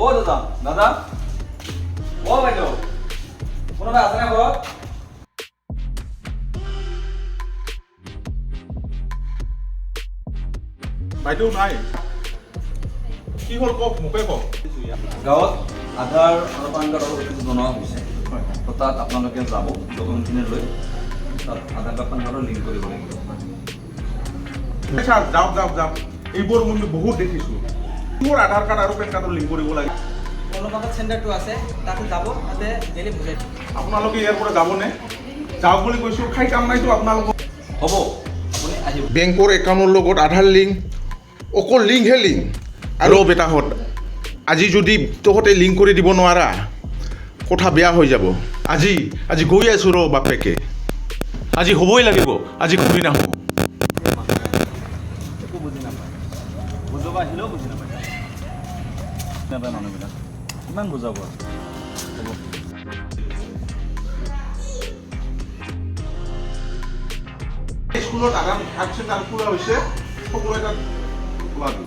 অ' দাদা, দাদা, অ' বাইদেউ, কোনোবা আছেনে ঘৰত? বাইদেউ নাই। কি হ'ল কওক, মোকে কওক। গাঁৱত আধাৰ আৰু পান কাৰ্ডৰ অফিচ বনোৱা হৈছে। তো তাত আপোনালোকে যাব ডকুমেণ্টখিনি লৈ, তাত আধাৰ কাৰ্ড, পান কাৰ্ডৰ লিংক কৰিব লাগিব। ছাৰ, যাওক যাওক যাওক। এইবোৰ মই বহুত দেখিছোঁ। মোৰ আধাৰ কাৰ্ড আৰু পেন কাৰ্ডৰ লিংক কৰিব লাগে। কলমাকাত চেণ্টাৰটো আছে, তাতে যাব, তাতে গেলে বুজাই দিব। আপোনালোকে ইয়াৰ পৰা যাবনে? যাওক বুলি কৈছোঁ। খাই কাম নাইতো আপোনালোকৰ। হ'ব, আপুনি আহিব। বেংকৰ একাউণ্টৰ লগত আধাৰ লিংক, অকল লিংকহে লিংক। আৰু বেটাহঁত, আজি যদি তহঁতে লিংক কৰি দিব নোৱাৰা, কথা বেয়া হৈ যাব। আজি আজি গৈ আছোঁ ৰ বাপেকে। আজি হ'বই লাগিব, আজি ঘূৰি নাহোঁ। একো বুজি নাপায়, বুজাব আহিলেও বুজি নাপায় নাপায় মানুহবিলাক। কিমান বুজাব আৰু? হ'ব। স্কুলত আধাৰ কাৰ্ড চেণ্টাৰ খোলা হৈছে, সকলোৱে তাত ওলাবি।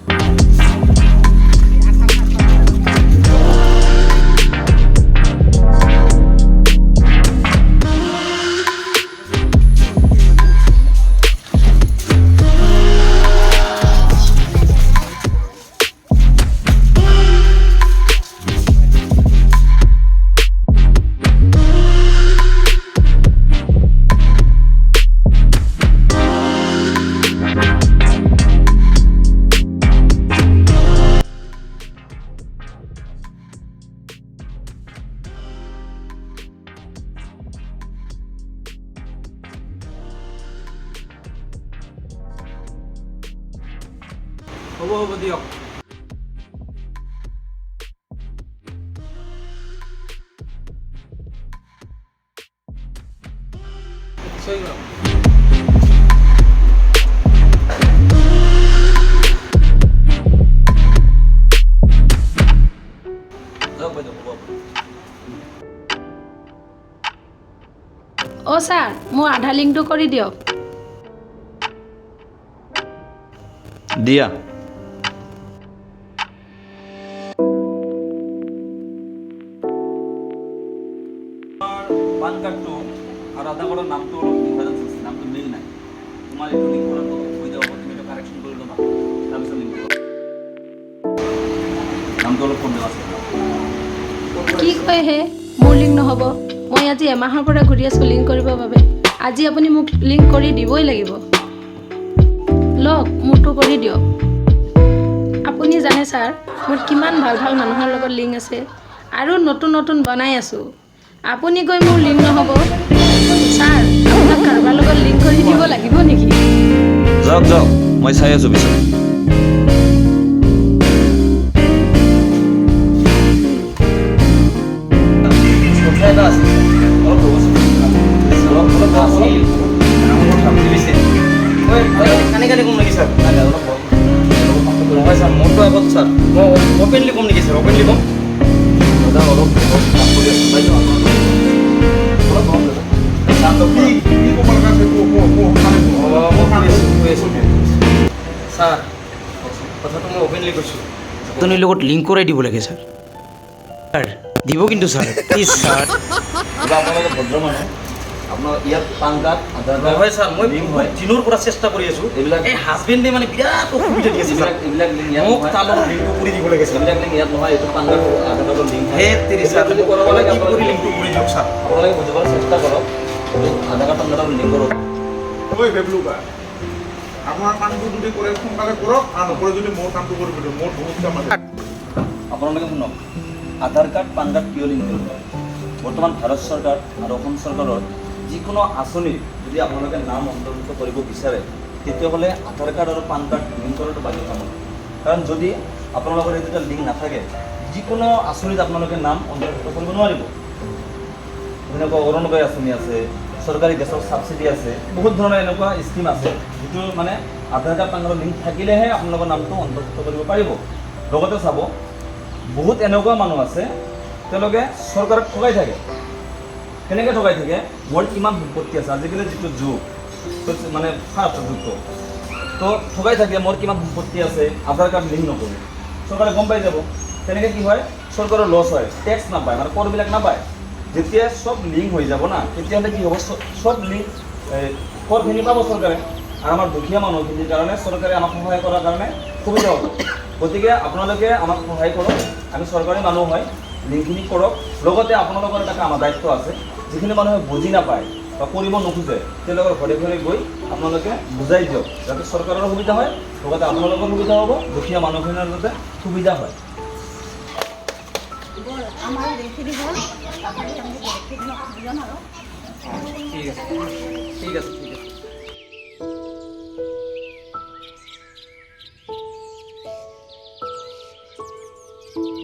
হ'ব হ'ব, দিয়ক। চহী কৰক। যাওক বাইদেউ, হ'ব আপুনি। অ' ছাৰ, মোৰ আধাৰ লিংকটো কৰি দিয়ক। দিয়া। পান কাৰ্ডটো আৰু আধাৰ কাৰ্ডৰ নামটো অলপ ডিফাৰেঞ্চ আছে, নামটো মিল নাই। তোমাৰ এইটো লিংক কৰাত অলপ অসুবিধা হ'ব। তুমি এইটো কাৰেকশ্যন কৰি ল'বা, তাৰপিছত লিংক কৰা। নামটো অলপ প্ৰব্লেম আছে। কি কয় হে, মোৰ লিংক নহ'ব? মই আজি এমাহৰ পৰা ঘূৰি আছোঁ লিংক কৰিবৰ বাবে। আজি আপুনি মোক লিংক কৰি দিবই লাগিব। লওক, মোৰটো কৰি দিয়ক। আপুনি জানে ছাৰ, মোৰ কিমান ভাল ভাল মানুহৰ লগত লিংক আছে আৰু নতুন নতুন বনাই আছোঁ। আপুনি গৈ মোৰ লিংক নহ'ব? ছাৰ, আপোনাক কাৰোবাৰ লগত লিংক কৰি দিব লাগিব নেকি? যাওক যাওক, মই চাই আছোঁ পিছত। কথা এটা আছিল, অলপ ৰ'বচোন, অলপ অলপ আছিল ডাঙৰ কথা, বুজি পাইছে? ঐ, কানে কানে ক'ম নেকি ছাৰ? নাই নাই, অলপ বহক। নহয় ছাৰ, মোৰতো আগত ছাৰ, মই অ'পেনলি ক'ম নেকি ছাৰ? অ'পেনলি ক'ম। দাদা, অলপ বহক, কাম কৰি আছোঁ। বাইদেউ, আপোনালোক অলপ বহক দাদা। শান্ত। কি কি ক'ব লগা আছে ক, সোনকালে ক। অঁ, মই কৈ আছোঁ, কৈ আছোঁ ছাৰ। কথাটো মই অ'পেনলি কৈছোঁ। আঁচনিৰ লগত লিংক কৰাই দিব লাগে ছাৰ। ছাৰ, দিব কিন্তু ছাৰ, প্লিজ ছাৰ। দাদা, আপোনালোকে ভদ্ৰ মানুহ। আপোনাৰ ইয়াত পান কাৰ্ড, আধাৰ কাৰ্ড নহয় ছাৰ, মই লিংক হয়। দিনৰ পৰা চেষ্টা কৰি আছোঁ। এই হাজবেণ্ডে মানে বিৰাট অসুবিধা দি আছে ছাৰ। এইবিলাক লিংক ইয়াত মোক নহয়। তাৰ লগত লিংকটো কৰি দিব লাগে ছাৰ। এইবিলাক লিংক ইয়াত নহয়, এইটো পান কাৰ্ড, আধাৰ কাৰ্ডৰ লিংক হয়। হে তেৰি ছাৰ, যদি কৰাব লাগে কি কৰি লিংকটো কৰি দিয়ক ছাৰ। আপোনালোকে বুজিবলৈ চেষ্টা কৰক, এইটো আধাৰ কাৰ্ড, পান কাৰ্ডৰ লিংক কৰক। ঐ বেবলুকা, আপোনাৰ কামটো যদি কৰে সোনকালে কৰক আৰু নকৰে যদি মোৰ কামটো কৰিব দিয়ক। মোৰ বহুত কাম আছে। আপোনালোকে শুনক, আধাৰ কাৰ্ড, পান কাৰ্ড কিয় লিংক কৰিব লাগে? বৰ্তমান ভাৰত চৰকাৰ আৰু অসম চৰকাৰৰ যিকোনো আঁচনিত যদি আপোনালোকে নাম অন্তৰ্ভুক্ত কৰিব বিচাৰে, তেতিয়াহ'লে আধাৰ কাৰ্ড আৰু পান কাৰ্ড লিংক কৰাটো বাধ্যতামূলক। কাৰণ যদি আপোনালোকৰ এই দুটা লিংক নাথাকে, যিকোনো আঁচনিত আপোনালোকে নাম অন্তৰ্ভুক্ত কৰিব নোৱাৰিব। যেনেকুৱা অৰুণোদয় আঁচনি আছে, চৰকাৰী গেছৰ ছাবচিডি আছে, বহুত ধৰণৰ এনেকুৱা স্কিম আছে যিটো মানে আধাৰ কাৰ্ড, পান কাৰ্ডৰ লিংক থাকিলেহে আপোনালোকৰ নামটো অন্তৰ্ভুক্ত কৰিব পাৰিব। লগতে চাব, বহুত এনেকুৱা মানুহ আছে, তেওঁলোকে চৰকাৰক ঠগাই থাকে। কেনেকৈ ঠগাই থাকে? মোৰ কিমান সম্পত্তি আছে, আজিকালি যিটো যুগ মানে ফাষ্ট যুগটো, তো ঠগাই থাকে, মোৰ কিমান সম্পত্তি আছে, আধাৰ কাৰ্ড লিংক নকৰোঁ, চৰকাৰে গম পাই যাব। তেনেকৈ কি হয়, চৰকাৰৰ লছ হয়, টেক্স নাপায়, মানে কৰবিলাক নাপায়। যেতিয়া চব লিংক হৈ যাব না, তেতিয়াহ'লে কি হ'ব, চব লিংক কৰখিনি পাব চৰকাৰে, আৰু আমাৰ দুখীয়া মানুহখিনিৰ কাৰণে চৰকাৰে আমাক সহায় কৰাৰ কাৰণে সুবিধা হ'ব। গতিকে আপোনালোকে আমাক সহায় কৰক, আমি চৰকাৰী মানুহ হয়, লিংকখিনি কৰক। লগতে আপোনালোকৰ এটা আমাৰ দায়িত্ব আছে, যিখিনি মানুহে বুজি নাপায় বা কৰিব নোখোজে, তেওঁলোকৰ ঘৰে ঘৰে গৈ আপোনালোকে বুজাই দিয়ক, যাতে চৰকাৰৰ সুবিধা হয়, লগতে আপোনালোকৰ সুবিধা হ'ব, দুখীয়া মানুহখিনিৰ যাতে সুবিধা হয়। ঠিক আছে, ঠিক আছে।